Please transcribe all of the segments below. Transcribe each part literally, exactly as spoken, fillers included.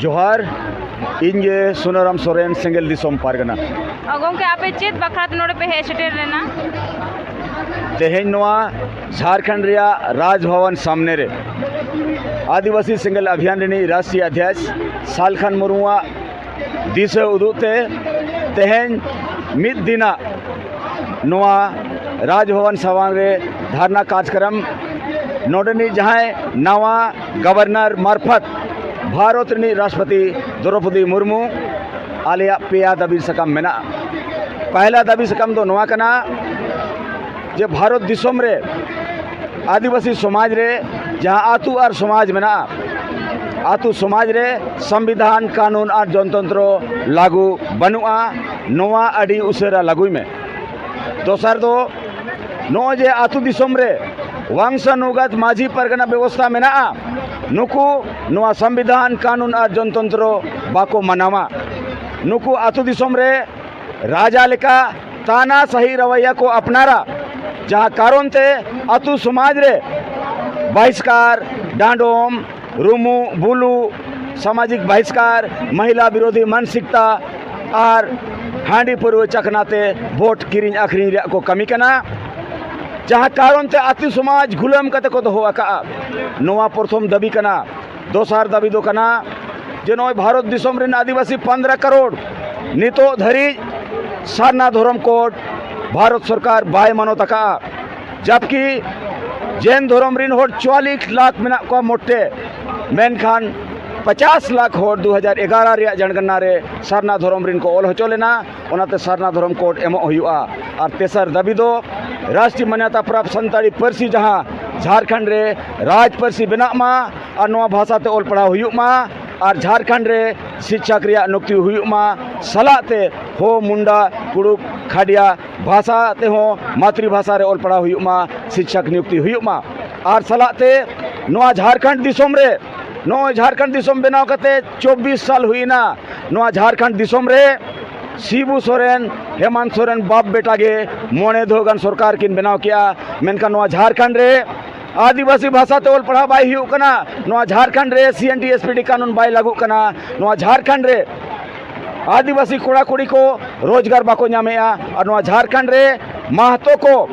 ᱡᱚᱦᱟᱨ᱾ ᱤᱧ ᱜᱮ ᱥᱩᱱᱟᱨᱟᱢ ᱥᱚᱨᱮᱱ, ᱥᱮᱸᱜᱮᱞ ᱫᱤᱥᱚᱢ ᱯᱟᱨᱜᱟᱱᱟ᱾ ᱚ, ᱜᱚᱢᱠᱮ, ᱟᱯᱮ ᱪᱮᱫ ᱵᱟᱠᱷᱨᱟ ᱛᱮ ᱱᱚᱰᱮ ᱯᱮ ᱦᱮᱡ ᱥᱮᱴᱮᱨ ᱞᱮᱱᱟ? ᱛᱮᱦᱮᱧ ᱱᱚᱣᱟ ᱡᱷᱟᱲᱠᱷᱚᱸᱰ ᱨᱮᱭᱟᱜ ᱨᱟᱡᱽ ᱵᱷᱚᱵᱚᱱ ᱥᱟᱢᱱᱮ ᱨᱮ ᱟᱹᱫᱤᱵᱟᱹᱥᱤ ᱥᱮᱸᱜᱮᱞ ᱚᱵᱷᱤᱭᱟᱱ ᱨᱤᱱᱤᱡ ᱨᱟᱥᱴᱨᱤᱭᱚ ᱚᱫᱷᱭᱚᱠᱥ ᱥᱟᱞᱠᱷᱟᱱ ᱢᱩᱨᱢᱩᱣᱟᱜ ᱫᱤᱥᱟᱹ ᱩᱫᱩᱜ ᱛᱮ ᱛᱮᱦᱮᱧ ᱢᱤᱫ ᱫᱤᱱᱟᱜ ᱱᱚᱣᱟ ᱨᱟᱡᱽ ᱵᱷᱚᱵᱚᱱ ᱥᱟᱢᱟᱝ ᱨᱮ ᱫᱷᱟᱨᱱᱟ ᱠᱟᱨᱡᱚᱠᱨᱚᱢ, ᱱᱚᱰᱮᱱᱤᱡ ᱡᱟᱦᱟᱸᱭ ᱱᱟᱣᱟ ᱜᱚᱵᱷᱚᱨᱱᱚᱨ ᱢᱟᱨᱯᱷᱚᱛ ᱵᱷᱟᱨᱚᱛ ᱨᱤᱱᱤᱡ ᱨᱟᱥᱴᱨᱚᱯᱚᱛᱤ ᱫᱨᱚᱣᱯᱚᱫᱤ ᱢᱩᱨᱢᱩ, ᱟᱞᱮᱭᱟᱜ ᱯᱮᱭᱟ ᱫᱟᱹᱵᱤ ᱥᱟᱠᱟᱢ ᱢᱮᱱᱟᱜᱼᱟ᱾ ᱯᱟᱦᱞᱟ ᱫᱟᱹᱵᱤ ᱥᱟᱠᱟᱢ ᱫᱚ ᱱᱚᱣᱟ ᱠᱟᱱᱟ ᱡᱮ ᱵᱷᱟᱨᱚᱛ ᱫᱤᱥᱚᱢ ᱨᱮ ᱟᱹᱫᱤᱵᱟᱹᱥᱤ ᱥᱚᱢᱟᱡᱽ ᱨᱮ ᱡᱟᱦᱟᱸ ᱟᱹᱛᱩ ᱟᱨ ᱥᱚᱢᱟᱡᱽ ᱢᱮᱱᱟᱜᱼᱟ, ᱟᱹᱛᱩ ᱥᱚᱢᱟᱡᱽ ᱨᱮ ᱥᱚᱝᱵᱤᱫᱷᱟᱱ, ᱠᱟᱹᱱᱩᱱ ᱟᱨ ᱡᱚᱱᱛᱚᱱᱛᱨᱚ ᱞᱟᱹᱜᱩ ᱵᱟᱹᱱᱩᱜᱼᱟ, ᱱᱚᱣᱟ ᱟᱹᱰᱤ ᱩᱥᱟᱹᱨᱟ ᱞᱟᱹᱜᱩᱭ ᱢᱮ᱾ ᱫᱚᱥᱟᱨ ᱫᱚ, ᱱᱚᱜᱼᱚᱭ ᱡᱮ ᱟᱹᱛᱩ ᱫᱤᱥᱚᱢ ᱨᱮ ᱵᱚᱝᱥᱟᱱᱩᱜᱚᱛ ᱢᱟᱹᱡᱷᱤ ᱯᱟᱨᱜᱟᱱᱟ ᱵᱮᱵᱚᱥᱛᱷᱟ ᱢᱮᱱᱟᱜᱼᱟ, ᱱᱩᱠᱩ ᱱᱚᱣᱟ ᱥᱚᱝᱵᱤᱫᱷᱟᱱ, ᱠᱟᱹᱱᱩᱱ ᱟᱨ ᱡᱚᱱᱛᱚᱱᱛᱨᱚ ᱵᱟᱠᱚ ᱢᱟᱱᱟᱣᱟ᱾ ᱱᱩᱠᱩ ᱟᱹᱛᱩ ᱫᱤᱥᱚᱢ ᱨᱮ ᱨᱟᱡᱟ ᱞᱮᱠᱟ ᱛᱟᱱᱟᱥᱟᱦᱤ ᱨᱟᱣᱟᱭᱟ ᱠᱚ ᱟᱯᱱᱟᱨᱟ, ᱡᱟᱦᱟᱸ ᱠᱟᱨᱚᱱ ᱛᱮ ᱟᱹᱛᱩ ᱥᱚᱢᱟᱡᱽ ᱨᱮ ᱵᱟᱦᱤᱥᱠᱟᱨ, ᱰᱟᱸᱰᱚᱢ, ᱨᱩᱢᱩᱜ, ᱵᱩᱞᱩᱜ, ᱥᱟᱢᱟᱡᱤᱠ ᱵᱟᱦᱤᱥᱠᱟᱨ, ᱢᱚᱦᱤᱞᱟ ᱵᱤᱨᱳᱫᱷᱤ ᱢᱟᱱᱥᱤᱠᱛᱟ ᱟᱨ ᱦᱟᱺᱰᱤ ᱯᱟᱹᱨᱣᱟᱹ ᱪᱟᱠᱷᱱᱟ ᱛᱮ ᱵᱷᱳᱴ ᱠᱤᱨᱤᱧ ᱟᱹᱠᱷᱨᱤᱧ ᱨᱮᱭᱟᱜ ᱠᱚ ᱠᱟᱹᱢᱤ ᱠᱟᱱᱟ, ᱡᱟᱦᱟᱸ ᱠᱟᱨᱚᱱ ᱛᱮ ᱟᱹᱛᱩ ᱥᱚᱢᱟᱡᱽ ᱜᱩᱞᱟᱹᱢ ᱠᱟᱛᱮ ᱠᱚ ᱫᱚᱦᱚ ᱟᱠᱟᱫᱼᱟ᱾ ᱱᱚᱣᱟ ᱯᱨᱚᱛᱷᱚᱢ ᱫᱟᱹᱵᱤ ᱠᱟᱱᱟ᱾ ᱫᱚᱥᱟᱨ ᱫᱟᱹᱵᱤ ᱫᱚ ᱠᱟᱱᱟ ᱡᱮ ᱱᱚᱜᱼᱚᱭ ᱵᱷᱟᱨᱚᱛ ᱫᱤᱥᱚᱢ ᱨᱮᱱ ᱟᱹᱫᱤᱵᱟᱹᱥᱤ ᱯᱚᱱᱫᱽᱨᱚ ᱠᱟᱨᱳᱲ ᱱᱤᱛᱚᱜ ᱫᱷᱟᱹᱨᱤᱡ ᱥᱟᱨᱱᱟ ᱫᱷᱚᱨᱚᱢ ᱠᱳᱰ ᱵᱷᱟᱨᱚᱛ ᱥᱚᱨᱠᱟᱨ ᱵᱟᱭ ᱢᱟᱱᱚᱛ ᱟᱠᱟᱫᱼᱟ, ᱡᱟᱵᱠᱤ ᱡᱮᱱ ᱫᱷᱚᱨᱚᱢ ᱨᱮᱱ ᱦᱚᱲ ᱪᱩᱣᱟᱞᱤᱥ ᱞᱟᱠᱷ ᱢᱮᱱᱟᱜ ᱠᱚᱣᱟ ᱢᱚᱴᱮ, ᱢᱮᱱᱠᱷᱟᱱ ᱯᱚᱪᱟᱥ ᱞᱟᱠᱷ ᱦᱚᱲ ᱫᱩ ᱦᱟᱡᱟᱨ ᱮᱜᱟᱨᱚ ᱨᱮᱭᱟᱜ ᱡᱚᱱᱜᱚᱱᱱᱟ ᱨᱮ ᱥᱟᱨᱱᱟ ᱫᱷᱚᱨᱚᱢ ᱨᱮᱱ ᱠᱚ ᱚᱞ ᱦᱚᱪᱚ ᱞᱮᱱᱟ, ᱚᱱᱟᱛᱮ ᱥᱟᱨᱱᱟ ᱫᱷᱚᱨᱚᱢ ᱠᱳᱰ ᱮᱢᱚᱜ ᱦᱩᱭᱩᱜᱼᱟ᱾ ᱟᱨ ᱛᱮᱥᱟᱨ ᱫᱟᱹᱵᱤ ᱫᱚ ᱨᱟᱥᱴᱨᱤᱭᱚ ᱢᱟᱱᱭᱚᱛᱟ ᱯᱨᱟᱯᱛ ᱥᱟᱱᱛᱟᱲᱤ ᱯᱟᱹᱨᱥᱤ ᱡᱟᱦᱟᱸ ᱡᱷᱟᱲᱠᱷᱚᱸᱰ ᱨᱮ ᱨᱟᱡᱽ ᱯᱟᱹᱨᱥᱤ ᱵᱮᱱᱟᱜ ᱢᱟ ᱟᱨ ᱱᱚᱣᱟ ᱵᱷᱟᱥᱟ ᱛᱮ ᱚᱞ ᱯᱟᱲᱦᱟᱣ ᱦᱩᱭᱩᱜ ᱢᱟ, ᱟᱨ ᱡᱷᱟᱲᱠᱷᱚᱸᱰ ᱨᱮ ᱥᱤᱪᱪᱷᱟᱠ ᱨᱮᱭᱟᱜ ᱱᱩᱠᱛᱤ ᱦᱩᱭᱩᱜ ᱢᱟ, ᱥᱟᱞᱟᱜ ᱛᱮ ᱦᱳ, ᱢᱩᱱᱰᱟ, ᱠᱩᱲᱩᱠ, ᱠᱷᱟᱰᱤᱭᱟ ᱵᱷᱟᱥᱟ ᱛᱮᱦᱚᱸ ᱢᱟᱛᱨᱤ ᱵᱷᱟᱥᱟ ᱨᱮ ᱚᱞ ᱯᱟᱲᱦᱟᱣ ᱦᱩᱭᱩᱜ ᱢᱟ, ᱥᱤᱪᱪᱷᱟᱠ ᱱᱤᱭᱩᱠᱛᱤ ᱦᱩᱭᱩᱜ ᱢᱟ᱾ ᱟᱨ ᱥᱟᱞᱟᱜ ᱛᱮ ᱱᱚᱣᱟ ᱡᱷᱟᱲᱠᱷᱚᱸᱰ ᱫᱤᱥᱚᱢ ᱨᱮ, ᱱᱚᱜᱼᱚᱭ ᱡᱷᱟᱲᱠᱷᱚᱸᱰ ᱫᱤᱥᱚᱢ ᱵᱮᱱᱟᱣ ᱠᱟᱛᱮ ᱪᱚᱵᱵᱤᱥ ᱥᱟᱞ ᱦᱩᱭᱱᱟ, ᱱᱚᱣᱟ ᱡᱷᱟᱲᱠᱷᱚᱸᱰ ᱫᱤᱥᱚᱢ ᱨᱮ ᱥᱤᱵᱩ ᱥᱚᱨᱮᱱ, ᱦᱮᱢᱟᱱᱛ ᱥᱚᱨᱮᱱ ᱵᱟᱯ ᱵᱮᱴᱟ ᱜᱮ ᱢᱚᱬᱮ ᱫᱷᱟᱣ ᱜᱟᱱ ᱥᱚᱨᱠᱟᱨ ᱠᱤᱱ ᱵᱮᱱᱟᱣ ᱠᱮᱜᱼᱟ, ᱢᱮᱱᱠᱷᱟᱱ ᱱᱚᱣᱟ ᱡᱷᱟᱲᱠᱷᱚᱸᱰ ᱨᱮ ᱟᱹᱫᱤᱵᱟᱹᱥᱤ ᱵᱷᱟᱥᱟ ᱛᱮ ᱚᱞ ᱯᱟᱲᱦᱟᱣ ᱵᱟᱭ ᱦᱩᱭᱩᱜ ᱠᱟᱱᱟ, ᱱᱚᱣᱟ ᱡᱷᱟᱲᱠᱷᱚᱸᱰ ᱨᱮ ᱥᱤ N T S P T ᱠᱟᱹᱱᱩᱱ ᱵᱟᱭ ᱞᱟᱹᱜᱩᱜ ᱠᱟᱱᱟ, ᱱᱚᱣᱟ ᱡᱷᱟᱲᱠᱷᱚᱸᱰ ᱨᱮ ᱟᱹᱫᱤᱵᱟᱹᱥᱤ ᱠᱚᱲᱟ ᱠᱩᱲᱤ ᱠᱚ ᱨᱳᱡᱽᱜᱟᱨ ᱵᱟᱠᱚ ᱧᱟᱢᱮᱜᱼᱟ, ᱟᱨ ᱱᱚᱣᱟ ᱡᱷᱟᱲᱠᱷᱚᱸᱰ ᱨᱮ ᱢᱟᱦᱛᱚ ᱠᱚ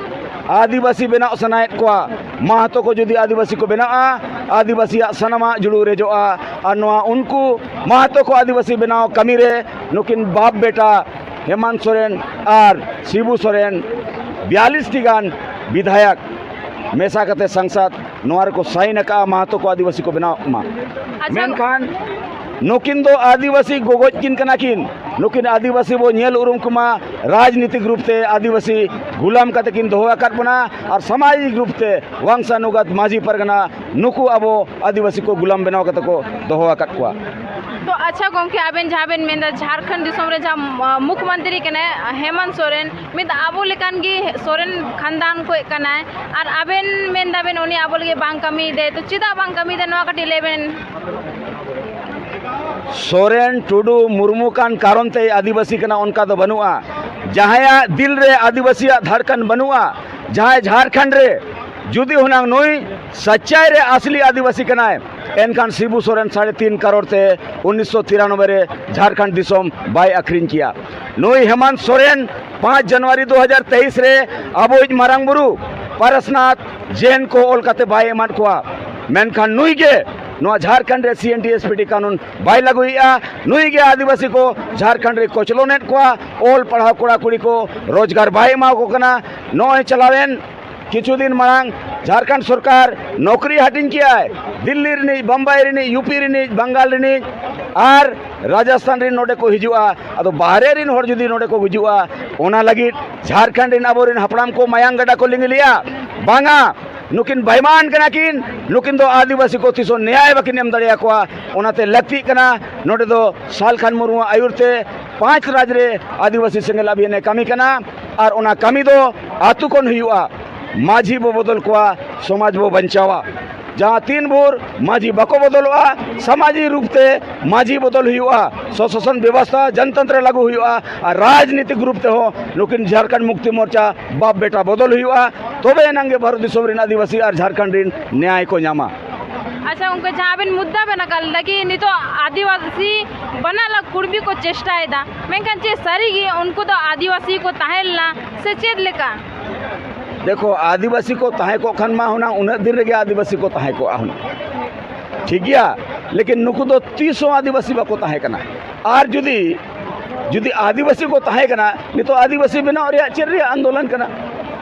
ᱟᱹᱫᱤᱵᱟᱹᱥᱤ ᱵᱮᱱᱟᱣ ᱥᱟᱱᱟᱭᱮᱫ ᱠᱚᱣᱟ᱾ ᱢᱟᱦᱛᱚ ᱠᱚ ᱡᱩᱫᱤ ᱟᱹᱫᱤᱵᱟᱹᱥᱤ ᱠᱚ ᱵᱮᱱᱟᱜᱼᱟ, ᱟᱹᱫᱤᱵᱟᱹᱥᱤᱭᱟᱜ ᱥᱟᱱᱟᱢᱟᱜ ᱡᱩᱲᱩ ᱨᱮᱡᱚᱜᱼᱟ᱾ ᱟᱨ ᱱᱚᱣᱟ ᱩᱱᱠᱩ ᱢᱟᱦᱛᱚ ᱠᱚ ᱟᱹᱫᱤᱵᱟᱹᱥᱤ ᱵᱮᱱᱟᱣ ᱠᱟᱹᱢᱤ ᱨᱮ ᱱᱩᱠᱤᱱ ᱵᱟᱯ ᱵᱮᱴᱟ ᱦᱮᱢᱟᱱᱛ ᱥᱚᱨᱮᱱ ᱟᱨ ᱥᱤᱵᱩ ᱥᱚᱨᱮᱱ ᱵᱤᱭᱟᱞᱤᱥ ᱴᱤ ᱜᱟᱱ ᱵᱤᱫᱷᱟᱭᱚᱠ ᱢᱮᱥᱟ ᱠᱟᱛᱮ ᱥᱟᱝᱥᱟᱫ ᱱᱚᱣᱟ ᱨᱮᱠᱚ ᱥᱟᱭᱤᱱ ᱟᱠᱟᱫᱼᱟ, ᱢᱟᱦᱛᱚ ᱠᱚ ᱟᱹᱫᱤᱵᱟᱹᱥᱤ ᱠᱚ ᱵᱮᱱᱟᱣ ᱢᱟ᱾ ᱟᱪᱪᱷᱟ᱾ ᱢᱮᱱᱠᱷᱟᱱ ᱱᱩᱠᱤᱱ ᱫᱚ ᱟᱹᱫᱤᱵᱟᱹᱥᱤ ᱜᱚᱜᱚᱡ ᱠᱤᱱ ᱠᱟᱱᱟ ᱠᱤᱱ᱾ ᱱᱩᱠᱤᱱ ᱟᱹᱫᱤᱵᱟᱹᱥᱤ ᱵᱚ ᱧᱮᱞ ᱩᱨᱩᱢ ᱠᱚᱢᱟ, ᱨᱟᱡᱽᱱᱤᱛᱤᱠ ᱨᱩᱯ ᱛᱮ ᱟᱹᱫᱤᱵᱟᱹᱥᱤ ᱜᱩᱞᱟᱢ ᱠᱟᱛᱮ ᱠᱤᱱ ᱫᱚᱦᱚ ᱟᱠᱟᱫ ᱵᱚᱱᱟ, ᱟᱨ ᱥᱟᱢᱟᱡᱤᱠ ᱨᱩᱯ ᱛᱮ ᱵᱚᱝᱥᱟᱱᱩᱜᱟᱛ ᱢᱟᱹᱡᱷᱤ ᱯᱟᱨᱜᱟᱱᱟ ᱱᱩᱠᱩ ᱟᱵᱚ ᱟᱹᱫᱤᱵᱟᱹᱥᱤ ᱠᱚ ᱜᱩᱞᱟᱢ ᱵᱮᱱᱟᱣ ᱠᱟᱛᱮ ᱠᱚ ᱫᱚᱦᱚ ᱟᱠᱟᱫ ᱠᱚᱣᱟ᱾ ᱛᱚ ᱟᱪᱪᱷᱟ ᱜᱚᱢᱠᱮ, ᱟᱵᱮᱱ ᱡᱟᱦᱟᱸ ᱵᱮᱱ ᱢᱮᱱᱫᱟ ᱡᱷᱟᱲᱠᱷᱚᱸᱰ ᱫᱤᱥᱚᱢ ᱨᱮ ᱡᱟᱦᱟᱸ, ᱟ, ᱢᱩᱠᱷᱭᱚᱢᱚᱱᱛᱨᱤ ᱠᱟᱱᱟᱭ ᱦᱮᱢᱚᱱᱛ ᱥᱚᱨᱮᱱ, ᱢᱤᱫ ᱟᱵᱚ ᱞᱮᱠᱟᱱ ᱜᱮ ᱥᱚᱨᱮᱱ ᱠᱷᱟᱱᱫᱟᱱ ᱠᱷᱚᱱ ᱠᱟᱱᱟᱭ, ᱟᱨ ᱟᱵᱮᱱ ᱢᱮᱱᱫᱟᱵᱮᱱ ᱩᱱᱤ ᱟᱵᱚ ᱞᱟᱹᱜᱤᱫ ᱵᱟᱝ ᱠᱟᱹᱢᱤᱭᱮᱫᱟᱭ, ᱛᱚ ᱪᱮᱫᱟᱜ ᱵᱟᱝ ᱠᱟᱹᱢᱤᱭᱮᱫᱟᱭ, ᱱᱚᱣᱟ ᱠᱟᱹᱴᱤᱡ ᱞᱟᱹᱭ ᱵᱮᱱ᱾ ᱥᱚᱨᱮᱱ ᱴᱩᱰᱩ ᱢᱩᱨᱢᱩ ᱠᱟᱱ ᱠᱟᱨᱚᱱ ᱛᱮ ᱟᱹᱫᱤᱵᱟᱹᱥᱤ ᱠᱟᱱᱟ, ᱚᱱᱠᱟ ᱫᱚ ᱵᱟᱹᱱᱩᱜᱼᱟ᱾ ᱡᱟᱦᱟᱸᱭᱟᱜ ᱫᱤᱞ ᱨᱮ ᱟᱹᱫᱤᱵᱟᱹᱥᱤᱭᱟᱜ ᱫᱷᱟᱲᱠᱟᱱ ᱵᱟᱹᱱᱩᱜᱼᱟ, ᱡᱟᱦᱟᱸᱭ ᱡᱷᱟᱲᱠᱷᱚᱸᱰ ᱨᱮ ᱡᱩᱫᱤ ᱦᱩᱱᱟᱝ ᱱᱩᱭ ᱥᱟᱪᱟᱭ ᱨᱮ ᱟᱥᱞᱤ ᱟᱹᱫᱤᱵᱟᱹᱥᱤ ᱠᱟᱱᱟᱭ, ᱮᱱᱠᱷᱟᱱ ᱥᱤᱵᱩ ᱥᱚᱨᱮᱱ ᱥᱟᱲᱮ ᱛᱤᱱ ᱠᱟᱨᱚᱲ ᱛᱮ ᱩᱱᱤᱥᱥᱚ ᱛᱤᱨᱟᱱᱚᱵᱵᱳᱭ ᱨᱮ ᱡᱷᱟᱲᱠᱷᱚᱸᱰ ᱫᱤᱥᱚᱢ ᱵᱟᱭ ᱟᱹᱠᱷᱨᱤᱧ ᱠᱮᱭᱟ᱾ ᱱᱩᱭ ᱦᱮᱢᱟᱱᱛ ᱥᱚᱨᱮᱱ ᱯᱟᱸᱪ ᱡᱟᱱᱩᱣᱟᱨᱤ ᱫᱩ ᱦᱟᱡᱟᱨ ᱛᱮᱭᱤᱥ ᱨᱮ ᱟᱵᱚᱭᱤᱡ ᱢᱟᱨᱟᱝ ᱵᱩᱨᱩ ᱯᱟᱨᱟᱥᱱᱟᱛᱷ ᱡᱮᱱ ᱠᱚ ᱚᱞ ᱠᱟᱛᱮ ᱵᱟᱭ ᱮᱢᱟᱫ ᱠᱚᱣᱟ᱾ ᱢᱮᱱᱠᱷᱟᱱ ᱱᱩᱭ ᱜᱮ ᱱᱚᱣᱟ ᱡᱷᱟᱲᱠᱷᱚᱸᱰ ᱨᱮ ᱥᱤ N T S P T ᱠᱟᱹᱱᱩᱱ ᱵᱟᱭ ᱞᱟᱹᱜᱩᱭᱮᱫᱼᱟ᱾ ᱱᱩᱭ ᱜᱮ ᱟᱹᱫᱤᱵᱟᱹᱥᱤ ᱠᱚ ᱡᱷᱟᱲᱠᱷᱚᱸᱰ ᱨᱮ ᱠᱚᱪᱞᱚᱱᱮᱫ ᱠᱚᱣᱟ᱾ ᱚᱞ ᱯᱟᱲᱦᱟᱣ ᱠᱚᱲᱟ ᱠᱩᱲᱤ ᱠᱚ ᱨᱳᱡᱽᱜᱟᱨ ᱵᱟᱭ ᱮᱢᱟ ᱠᱚ ᱠᱟᱱᱟ᱾ ᱱᱚᱜᱼᱚᱭ ᱪᱟᱞᱟᱣᱮᱱ ᱠᱤᱪᱷᱩ ᱫᱤᱱ ᱢᱟᱲᱟᱝ ᱡᱷᱟᱲᱠᱷᱚᱸᱰ ᱥᱚᱨᱠᱟᱨ ᱱᱚᱠᱨᱤ ᱦᱟᱹᱴᱤᱧ ᱠᱮᱜᱼᱟᱭ᱾ ᱫᱤᱞᱞᱤ ᱨᱤᱱᱤᱡ, ᱵᱚᱢᱵᱟᱭ ᱨᱤᱱᱤᱡ, ᱭᱩ ᱯᱤ ᱨᱤᱱᱤᱡ, ᱵᱟᱝᱜᱟᱞ ᱨᱤᱱᱤᱡ ᱟᱨ ᱨᱟᱡᱚᱥᱛᱷᱟᱱ ᱨᱤᱱ ᱱᱚᱰᱮ ᱠᱚ ᱦᱤᱡᱩᱜᱼᱟ᱾ ᱟᱫᱚ ᱵᱟᱦᱨᱮ ᱨᱤᱱ ᱦᱚᱲ ᱡᱩᱫᱤ ᱱᱚᱰᱮ ᱠᱚ ᱦᱤᱡᱩᱜᱼᱟ, ᱚᱱᱟ ᱞᱟᱹᱜᱤᱫ ᱡᱷᱟᱲᱠᱷᱚᱸᱰ ᱨᱤᱱ ᱟᱵᱚᱨᱤᱱ ᱦᱟᱯᱲᱟᱢ ᱠᱚ ᱢᱟᱭᱟᱝ ᱜᱟᱰᱟ ᱠᱚ ᱞᱤᱸᱜᱤ ᱞᱮᱜᱼᱟ? ᱵᱟᱝᱟ, ᱱᱩᱠᱤᱱ ᱵᱮᱭᱢᱟᱱ ᱠᱟᱱᱟ ᱠᱤᱱ᱾ ᱱᱩᱠᱤᱱ ᱫᱚ ᱟᱹᱫᱤᱵᱟᱹᱥᱤ ᱠᱚ ᱛᱤᱥ ᱦᱚᱸ ᱱᱮᱭᱟᱭ ᱵᱟᱹᱠᱤᱱ ᱮᱢ ᱫᱟᱲᱮᱭᱟᱠᱚᱣᱟ᱾ ᱚᱱᱟᱛᱮ ᱞᱟᱹᱠᱛᱤᱜ ᱠᱟᱱᱟ, ᱱᱚᱰᱮ ᱫᱚ ᱥᱟᱞ ᱠᱷᱟᱱ ᱢᱩᱨᱢᱩᱣᱟᱜ ᱟᱹᱭᱩᱨ ᱛᱮ ᱯᱟᱸᱪ ᱨᱟᱡᱽ ᱨᱮ ᱟᱹᱫᱤᱵᱟᱹᱥᱤ ᱥᱮᱸᱜᱮᱞ ᱚᱵᱷᱤᱭᱟᱱᱮ ᱠᱟᱹᱢᱤ ᱠᱟᱱᱟ᱾ ᱟᱨ ᱚᱱᱟ ᱠᱟᱹᱢᱤ ᱫᱚ ᱟᱹᱛᱩ ᱠᱷᱚᱱ ᱦᱩᱭᱩᱜᱼᱟ᱾ ᱢᱟᱹᱡᱷᱤ ᱵᱚ ᱵᱚᱫᱚᱞ ᱠᱚᱣᱟ, ᱥᱚᱢᱟᱡᱽ ᱵᱚ ᱵᱟᱧᱪᱟᱣᱟ᱾ ᱡᱟᱦᱟᱸ ᱛᱤᱱ ᱵᱷᱳᱨ ᱢᱟᱹᱡᱷᱤ ᱵᱟᱠᱚ ᱵᱚᱫᱚᱞᱚᱜᱼᱟ, ᱥᱟᱢᱟᱡᱤᱠ ᱨᱩᱯ ᱛᱮ ᱢᱟᱹᱡᱷᱤ ᱵᱚᱫᱚᱞ ᱦᱩᱭᱩᱜᱼᱟ, ᱥᱚᱥᱟᱥᱚᱱ ᱵᱮᱵᱚᱥᱛᱷᱟ ᱡᱚᱱᱛᱚᱱᱛᱨᱚ ᱞᱟᱹᱜᱩ ᱦᱩᱭᱩᱜᱼᱟ, ᱟᱨ ᱨᱟᱡᱽᱱᱤᱛᱤᱠ ᱨᱩᱯ ᱛᱮᱦᱚᱸ ᱱᱩᱠᱤᱱ ᱡᱷᱟᱲᱠᱷᱚᱸᱰ ᱢᱩᱠᱛᱤ ᱢᱳᱨᱪᱟ ᱵᱟᱯ ᱵᱮᱴᱟ ᱵᱚᱫᱚᱞ ᱦᱩᱭᱩᱜᱼᱟ᱾ ᱛᱚᱵᱮ ᱮᱱᱟᱝ ᱜᱮ ᱵᱷᱟᱨᱚᱛ ᱫᱤᱥᱚᱢ ᱨᱮᱱ ᱟᱹᱫᱤᱵᱟᱹᱥᱤ ᱟᱨ ᱡᱷᱟᱲᱠᱷᱚᱸᱰ ᱨᱮᱱ ᱱᱮᱭᱟᱭ ᱠᱚ ᱧᱟᱢᱟ᱾ ᱟᱪᱪᱷᱟ, ᱜᱚᱢᱠᱮ, ᱡᱟᱦᱟᱸ ᱟᱵᱮᱱ ᱢᱩᱫᱽᱫᱟ ᱵᱮᱱ ᱨᱟᱠᱟᱵ ᱞᱮᱫᱟ ᱠᱤ ᱱᱤᱛᱚᱜ ᱟᱹᱫᱤᱵᱟᱹᱥᱤ ᱵᱮᱱᱟᱜ ᱞᱟᱹᱜᱤᱫ ᱠᱩᱲᱵᱤ ᱠᱚ ᱪᱮᱥᱴᱟᱭᱮᱫᱟ, ᱢᱮᱱᱠᱷᱟᱱ ᱪᱮᱫ ᱥᱟᱹᱨᱤᱜᱮ ᱩᱱᱠᱩ ᱫᱚ ᱟᱹᱫᱤᱵᱟᱹᱥᱤ ᱠᱚ ᱛᱟᱦᱮᱸ ᱞᱮᱱᱟ ᱥᱮ ᱪᱮᱫ ᱞᱮᱠᱟ? ᱫᱮᱠᱷᱚ, ᱟᱹᱫᱤᱵᱟᱹᱥᱤ ᱠᱚ ᱛᱟᱦᱮᱸ ᱠᱚᱜ ᱠᱷᱟᱱ ᱢᱟ ᱦᱩᱱᱟᱹᱝ ᱩᱱᱟᱹᱜ ᱫᱤᱱ ᱨᱮᱜᱮ ᱟᱹᱫᱤᱵᱟᱹᱥᱤ ᱠᱚ ᱛᱟᱦᱮᱸ ᱠᱚᱜᱼᱟ ᱦᱩᱱᱟᱹᱝ, ᱴᱷᱤᱠ ᱜᱮᱭᱟ, ᱞᱮᱠᱤᱱ ᱱᱩᱠᱩ ᱫᱚ ᱛᱤᱥ ᱦᱚᱸ ᱟᱹᱫᱤᱵᱟᱹᱥᱤ ᱵᱟᱠᱚ ᱛᱟᱦᱮᱸ ᱠᱟᱱᱟ᱾ ᱟᱨ ᱡᱩᱫᱤ, ᱡᱩᱫᱤ ᱟᱹᱫᱤᱵᱟᱹᱥᱤ ᱠᱚ ᱛᱟᱦᱮᱸ ᱠᱟᱱᱟ, ᱱᱤᱛᱚᱜ ᱟᱹᱫᱤᱵᱟᱹᱥᱤ ᱵᱮᱱᱟᱣ ᱨᱮᱭᱟᱜ ᱪᱮᱫ ᱨᱮᱭᱟᱜ ᱟᱱᱫᱳᱞᱚᱱ ᱠᱟᱱᱟ?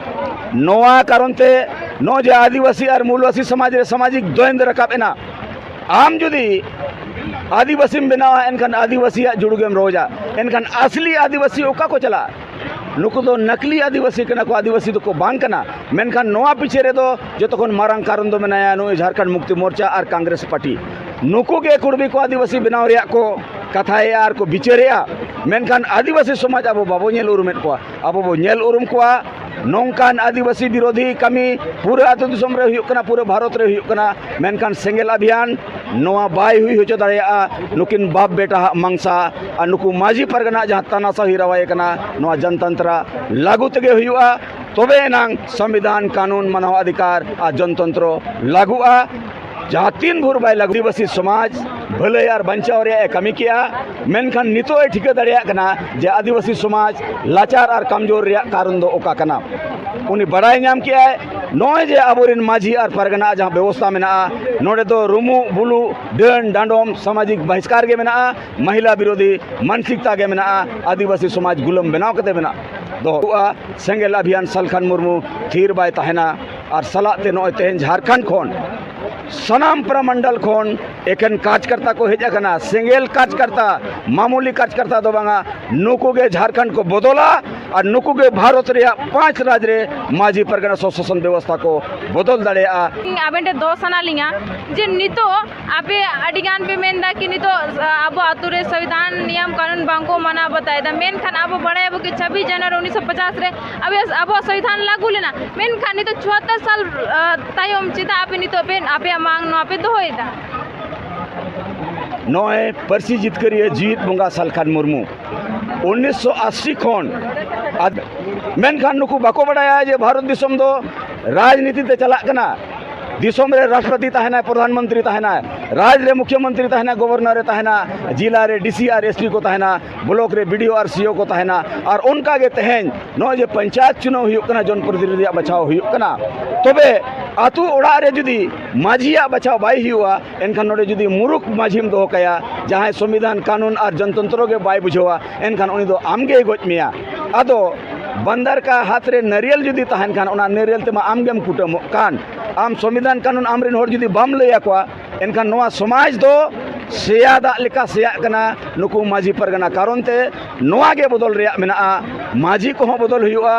ᱱᱚᱣᱟ ᱠᱟᱨᱚᱱ ᱛᱮ ᱱᱚᱜᱼᱚᱭ ᱡᱮ ᱟᱹᱫᱤᱵᱟᱹᱥᱤ ᱟᱨ ᱢᱩᱞᱵᱟᱹᱥᱤ ᱥᱚᱢᱟᱡᱽ ᱨᱮ ᱥᱟᱢᱟᱡᱤᱠ ᱫᱚᱭᱱᱫ ᱨᱟᱠᱟᱵ ᱮᱱᱟ, ᱟᱢ ᱡᱩᱫᱤ ᱟᱹᱫᱤᱵᱟᱹᱥᱤᱢ ᱵᱮᱱᱟᱣᱟ, ᱮᱱᱠᱷᱟᱱ ᱟᱹᱫᱤᱵᱟᱹᱥᱤᱭᱟᱜ ᱡᱩᱲᱩ ᱜᱮᱢ ᱨᱚᱡᱟ, ᱮᱱᱠᱷᱟᱱ ᱟᱥᱞᱤ ᱟᱹᱫᱤᱵᱟᱹᱥᱤ ᱚᱠᱟ ᱠᱚ ᱪᱟᱞᱟᱜᱼᱟ? ᱱᱩᱠᱩ ᱫᱚ ᱱᱟᱠᱞᱤ ᱟᱹᱫᱤᱵᱟᱹᱥᱤ ᱠᱟᱱᱟ ᱠᱚ, ᱟᱹᱫᱤᱵᱟᱹᱥᱤ ᱫᱚᱠᱚ ᱵᱟᱝ ᱠᱟᱱᱟ᱾ ᱢᱮᱱᱠᱷᱟᱱ ᱱᱚᱣᱟ ᱯᱤᱪᱷᱮ ᱨᱮᱫᱚ ᱡᱚᱛᱚ ᱠᱷᱚᱱ ᱢᱟᱨᱟᱝ ᱠᱟᱨᱚᱱ ᱫᱚ ᱢᱮᱱᱟᱭᱟ ᱱᱩᱭ ᱡᱷᱟᱲᱠᱷᱚᱸᱰ ᱢᱩᱠᱛᱤ ᱢᱳᱨᱪᱟ ᱟᱨ ᱠᱚᱝᱜᱨᱮᱥ ᱯᱟᱨᱴᱤ᱾ ᱱᱩᱠᱩ ᱜᱮ ᱠᱩᱲᱵᱤ ᱠᱚ ᱟᱹᱫᱤᱵᱟᱹᱥᱤ ᱵᱮᱱᱟᱣ ᱨᱮᱭᱟᱜ ᱠᱚ ᱠᱟᱛᱷᱟᱭᱮᱫᱼᱟ ᱟᱨ ᱠᱚ ᱵᱤᱪᱟᱹᱨᱮᱫᱼᱟ᱾ ᱢᱮᱱᱠᱷᱟᱱ ᱟᱹᱫᱤᱵᱟᱹᱥᱤ ᱥᱚᱢᱟᱡᱽ ᱟᱵᱚ ᱵᱟᱵᱚ ᱧᱮᱞ ᱩᱨᱩᱢᱮᱫ ᱠᱚᱣᱟ᱾ ᱟᱵᱚ ᱵᱚ ᱧᱮᱞ ᱩᱨᱩᱢ ᱠᱚᱣᱟ ᱱᱚᱝᱠᱟᱱ ᱟᱹᱫᱤᱵᱟᱹᱥᱤ ᱵᱤᱨᱳᱫᱷᱤ ᱠᱟᱹᱢᱤ ᱯᱩᱨᱟᱹ ᱟᱹᱛᱩ ᱫᱤᱥᱚᱢ ᱨᱮ ᱦᱩᱭᱩᱜ ᱠᱟᱱᱟ, ᱯᱩᱨᱟᱹ ᱵᱷᱟᱨᱚᱛ ᱨᱮ ᱦᱩᱭᱩᱜ ᱠᱟᱱᱟ, ᱢᱮᱱᱠᱷᱟᱱ ᱥᱮᱸᱜᱮᱞ ᱟᱵᱷᱤᱭᱟᱱ ᱱᱚᱣᱟ ᱵᱟᱭ ᱦᱩᱭ ᱦᱚᱪᱚ ᱫᱟᱲᱮᱭᱟᱜᱼᱟ᱾ ᱱᱩᱠᱤᱱ ᱵᱟᱯ ᱵᱮᱴᱟ ᱦᱟᱜ ᱢᱟᱝᱥᱟ ᱟᱨ ᱱᱩᱠᱩ ᱢᱟᱹᱡᱷᱤ ᱯᱟᱨᱜᱟᱱᱟ ᱡᱟᱦᱟᱸ ᱛᱟᱱᱟᱥᱟᱦᱤ ᱨᱟᱣᱟᱭ ᱠᱟᱱᱟ, ᱱᱚᱣᱟ ᱡᱚᱱᱛᱚᱱᱛᱨᱟ ᱞᱟᱹᱜᱩ ᱛᱮᱜᱮ ᱦᱩᱭᱩᱜᱼᱟ, ᱛᱚᱵᱮ ᱮᱱᱟᱝ ᱥᱚᱝᱵᱤᱫᱷᱟᱱ, ᱠᱟᱹᱱᱩᱱ, ᱢᱟᱱᱟᱣ ᱚᱫᱷᱤᱠᱟᱨ ᱟᱨ ᱡᱚᱱᱛᱚᱱᱛᱨᱚ ᱞᱟᱹᱜᱩᱜᱼᱟ᱾ ᱡᱟᱦᱟᱸ ᱛᱤᱱ ᱵᱷᱳᱨ ᱵᱟᱭ ᱞᱟᱹᱜᱩ, ᱟᱹᱫᱤᱵᱟᱹᱥᱤ ᱥᱚᱢᱟᱡᱽ ᱵᱷᱟᱹᱞᱟᱹᱭ ᱟᱨ ᱵᱟᱧᱪᱟᱣ ᱨᱮᱭᱟᱜ ᱮ ᱠᱟᱹᱢᱤ ᱠᱮᱜᱼᱟ, ᱢᱮᱱᱠᱷᱟᱱ ᱱᱤᱛᱚᱜ ᱮ ᱴᱷᱤᱠᱟᱹ ᱫᱟᱲᱮᱭᱟᱜ ᱠᱟᱱᱟ ᱡᱮ ᱟᱹᱫᱤᱵᱟᱹᱥᱤ ᱥᱚᱢᱟᱡᱽ ᱞᱟᱪᱟᱨ ᱟᱨ ᱠᱟᱢᱡᱳᱨ ᱨᱮᱭᱟᱜ ᱠᱟᱨᱚᱱ ᱫᱚ ᱚᱠᱟ ᱠᱟᱱᱟ᱾ ᱩᱱᱤ ᱵᱟᱲᱟᱭ ᱧᱟᱢ ᱠᱮᱜᱼᱟᱭ, ᱱᱚᱜᱼᱚᱭ ᱡᱮ ᱟᱵᱚᱨᱮᱱ ᱢᱟᱹᱡᱷᱤ ᱟᱨ ᱯᱟᱨᱜᱟᱱᱟ ᱡᱟᱦᱟᱸ ᱵᱮᱵᱚᱥᱛᱷᱟ ᱢᱮᱱᱟᱜᱼᱟ, ᱱᱚᱰᱮ ᱫᱚ ᱨᱩᱢᱩᱜ ᱵᱩᱞᱩᱜ, ᱰᱟᱹᱱ ᱰᱟᱸᱰᱚᱢ, ᱥᱟᱢᱟᱡᱤᱠ ᱵᱟᱦᱤᱥᱠᱟᱨ ᱜᱮ ᱢᱮᱱᱟᱜᱼᱟ, ᱢᱚᱦᱤᱞᱟ ᱵᱤᱨᱳᱫᱷᱤ ᱢᱟᱱᱥᱤᱠᱛᱟ ᱜᱮ ᱢᱮᱱᱟᱜᱼᱟ, ᱟᱹᱫᱤᱵᱟᱹᱥᱤ ᱥᱚᱢᱟᱡᱽ ᱜᱩᱞᱟᱹᱢ ᱵᱮᱱᱟᱣ ᱠᱟᱛᱮ ᱢᱮᱱᱟᱜ ᱫᱚᱦᱚᱜᱼᱟ᱾ ᱥᱮᱸᱜᱮᱞ ᱟᱵᱷᱤᱭᱟᱱ ᱥᱟᱞᱠᱷᱟᱱ ᱢᱩᱨᱢᱩ ᱛᱷᱤᱨ ᱵᱟᱭ ᱛᱟᱦᱮᱱᱟ᱾ ᱟᱨ ᱥᱟᱞᱟᱜ ᱛᱮ ᱱᱚᱜᱼᱚᱭ ᱛᱮᱦᱮᱧ ᱡᱷᱟᱲᱠᱷᱚᱸᱰ ᱠᱷᱚᱱ ᱥᱟᱱᱟᱢ ᱯᱨᱟᱢᱚᱱᱰᱚᱞ ᱠᱷᱚᱱ ᱮᱠᱮᱱ ᱠᱟᱨᱡᱽᱠᱟᱨᱛᱟ ᱠᱚ ᱦᱮᱡ ᱟᱠᱟᱱᱟ᱾ ᱥᱮᱸᱜᱮᱞ ᱠᱟᱨᱡᱽᱠᱟᱨᱛᱟ, ᱢᱟᱢᱩᱞᱤ ᱠᱟᱨᱡᱽᱠᱟᱨᱛᱟ ᱫᱚ ᱵᱟᱝᱟ, ᱱᱩᱠᱩ ᱜᱮ ᱡᱷᱟᱲᱠᱷᱚᱸᱰ ᱠᱚ ᱵᱚᱫᱚᱞᱟ ᱟᱨ ᱱᱩᱠᱩ ᱜᱮ ᱵᱷᱟᱨᱚᱛ ᱨᱮᱭᱟᱜ ᱯᱟᱸᱪ ᱨᱟᱡᱽ ᱨᱮ ᱢᱟᱹᱡᱷᱤ ᱯᱟᱨᱜᱟᱱᱟ ᱥᱚᱥᱚᱥᱚᱱ ᱵᱮᱵᱚᱥᱛᱷᱟ ᱠᱚ ᱵᱚᱫᱚᱞ ᱫᱟᱲᱮᱭᱟᱜᱼᱟ᱾ ᱟᱵᱮᱱ ᱴᱷᱮᱱ ᱫᱚ ᱥᱟᱱᱟ ᱞᱤᱧᱟ ᱡᱮ ᱱᱤᱛᱚᱜ ᱟᱯᱮ ᱟᱹᱰᱤ ᱜᱟᱱ ᱯᱮ ᱢᱮᱱᱫᱟ ᱠᱤ ᱱᱤᱛᱚᱜ ᱟᱵᱚ ᱟᱛᱳ ᱨᱮ ᱥᱚᱝᱵᱤᱫᱷᱟᱱ ᱱᱤᱭᱚᱢ ᱠᱟᱹᱱᱩᱱ ᱵᱟᱝ ᱠᱚ ᱢᱟᱱᱟᱣ ᱵᱟᱛᱟᱣᱮᱫᱟ, ᱢᱮᱱᱠᱷᱟᱱ ᱟᱵᱚ ᱵᱟᱲᱟᱭᱟᱵᱚ ᱠᱤ ᱪᱷᱟᱵᱵᱤᱥ ᱡᱟᱱᱩᱣᱟᱨᱤ ᱩᱱᱤᱥᱥᱚ ᱯᱚᱪᱟᱥ ᱨᱮ ᱟᱵᱚ, ᱟᱵᱚᱣᱟᱜ ᱥᱚᱝᱵᱤᱫᱷᱟᱱ ᱞᱟᱹᱜᱩ ᱞᱮᱱᱟ, ᱢᱮᱱᱠᱷᱟᱱ ᱱᱤᱛᱚᱜ ᱪᱩᱣᱟᱛᱛᱳᱨ ᱥᱟᱞ, ᱟ, ᱛᱟᱭᱚᱢ ᱪᱮᱫᱟᱜ ᱟᱯᱮ ᱱᱤᱛᱚᱜ ᱯᱮ, ᱟᱯᱮᱭᱟᱜ ᱢᱟᱝ ᱱᱚᱣᱟ ᱯᱮ ᱫᱚᱦᱚᱭᱮᱫᱟ? ᱱᱚᱜᱼᱚᱭ ᱯᱟᱹᱨᱥᱤ ᱡᱤᱛᱠᱟᱹᱨᱤᱭᱟᱹ ᱡᱤᱣᱤᱫ ᱵᱚᱸᱜᱟ ᱥᱟᱞᱠᱷᱟᱱ ᱢᱩᱨᱢᱩ ᱩᱱᱤᱥᱥᱚ ᱟᱥᱤ ᱠᱷᱚᱱ ᱟᱫ-, ᱢᱮᱱᱠᱷᱟᱱ ᱱᱩᱠᱩ ᱵᱟᱠᱚ ᱵᱟᱰᱟᱭᱟ ᱡᱮ ᱵᱷᱟᱨᱚᱛ ᱫᱤᱥᱚᱢ ᱫᱚ ᱨᱟᱡᱽᱱᱤᱛᱤ ᱛᱮ ᱪᱟᱞᱟᱜ ᱠᱟᱱᱟ᱾ ᱫᱤᱥᱚᱢ ᱨᱮ ᱨᱟᱥᱴᱨᱚᱯᱚᱛᱤ ᱛᱟᱦᱮᱱᱟᱭ, ᱯᱨᱚᱫᱷᱟᱱ ᱢᱚᱱᱛᱨᱤ ᱛᱟᱦᱮᱱᱟᱭ, ᱨᱟᱡᱽ ᱨᱮ ᱢᱩᱠᱷᱭᱚ ᱢᱚᱱᱛᱨᱤ ᱛᱟᱦᱮᱱᱟ, ᱜᱚᱵᱷᱚᱨᱱᱚᱨ ᱮ ᱛᱟᱦᱮᱱᱟ, ᱡᱮᱞᱟ ᱨᱮ ᱰᱤ ᱥᱤ ᱟᱨ ᱮᱥ ᱯᱤ ᱠᱚ ᱛᱟᱦᱮᱱᱟ, ᱵᱞᱚᱠ ᱨᱮ ᱵᱤ ᱰᱤ ᱳ ᱟᱨ ᱥᱤ ᱤ ᱳ ᱠᱚ ᱛᱟᱦᱮᱱᱟ᱾ ᱟᱨ ᱚᱱᱠᱟ ᱜᱮ ᱛᱮᱦᱮᱧ ᱱᱚᱜᱼᱚᱭ ᱡᱮ ᱯᱚᱧᱪᱟᱭᱮᱛ ᱪᱩᱱᱟᱹᱣ ᱦᱩᱭᱩᱜ ᱠᱟᱱᱟ, ᱡᱚᱱᱯᱨᱚᱛᱤᱱᱤᱫᱷᱤ ᱨᱮᱭᱟᱜ ᱵᱟᱪᱷᱟᱣ ᱦᱩᱭᱩᱜ ᱠᱟᱱᱟ, ᱛᱚᱵᱮ ᱟᱛᱳ ᱚᱲᱟᱜ ᱨᱮ ᱡᱩᱫᱤ ᱢᱟᱹᱡᱷᱤᱭᱟᱜ ᱵᱟᱪᱷᱟᱣ ᱵᱟᱭ ᱦᱩᱭᱩᱜᱼᱟ, ᱮᱱᱠᱷᱟᱱ ᱱᱚᱰᱮ ᱡᱩᱫᱤ ᱢᱩᱨᱩᱠ ᱢᱟᱹᱡᱷᱤᱢ ᱫᱚᱦᱚ ᱠᱟᱭᱟ, ᱡᱟᱦᱟᱸᱭ ᱥᱚᱝᱵᱤᱫᱷᱟᱱ, ᱠᱟᱹᱱᱩᱱ ᱟᱨ ᱡᱚᱱᱛᱚᱱᱛᱨᱚ ᱜᱮ ᱵᱟᱭ ᱵᱩᱡᱷᱟᱹᱣᱟ, ᱮᱱᱠᱷᱟᱱ ᱩᱱᱤ ᱫᱚ ᱟᱢ ᱜᱮᱭ ᱜᱚᱡ ᱢᱮᱭᱟ᱾ ᱟᱫᱚ ᱵᱟᱱᱫᱟᱨ ᱠᱟ ᱦᱟᱛ ᱨᱮ ᱱᱟᱨᱤᱭᱮᱞ ᱡᱩᱫᱤ ᱛᱟᱦᱮᱱ ᱠᱷᱟᱱ, ᱚᱱᱟ ᱱᱟᱨᱤᱭᱮᱞ ᱛᱮᱢᱟ ᱟᱢ ᱜᱮᱢ ᱠᱩᱴᱟᱹᱢᱚᱜ ᱠᱟᱱ᱾ ᱟᱢ ᱥᱚᱝᱵᱤᱫᱷᱟᱱ, ᱠᱟᱹᱱᱩᱱ ᱟᱢ ᱨᱮᱱ ᱦᱚᱲ ᱡᱩᱫᱤ ᱵᱟᱢ ᱞᱟᱹᱭ ᱟᱠᱚᱣᱟ, ᱮᱱᱠᱷᱟᱱ ᱱᱚᱣᱟ ᱥᱚᱢᱟᱡᱽ ᱫᱚ ᱥᱮᱭᱟ ᱫᱟᱜ ᱞᱮᱠᱟ ᱥᱮᱭᱟᱜ ᱠᱟᱱᱟ ᱱᱩᱠᱩ ᱢᱟᱹᱡᱷᱤ ᱯᱟᱨᱜᱟᱱᱟ ᱠᱟᱨᱚᱱ ᱛᱮ᱾ ᱱᱚᱣᱟ ᱜᱮ ᱵᱚᱫᱚᱞ ᱨᱮᱭᱟᱜ ᱢᱮᱱᱟᱜᱼᱟ᱾ ᱢᱟᱹᱡᱷᱤ ᱠᱚᱦᱚᱸ ᱵᱚᱫᱚᱞ ᱦᱩᱭᱩᱜᱼᱟ,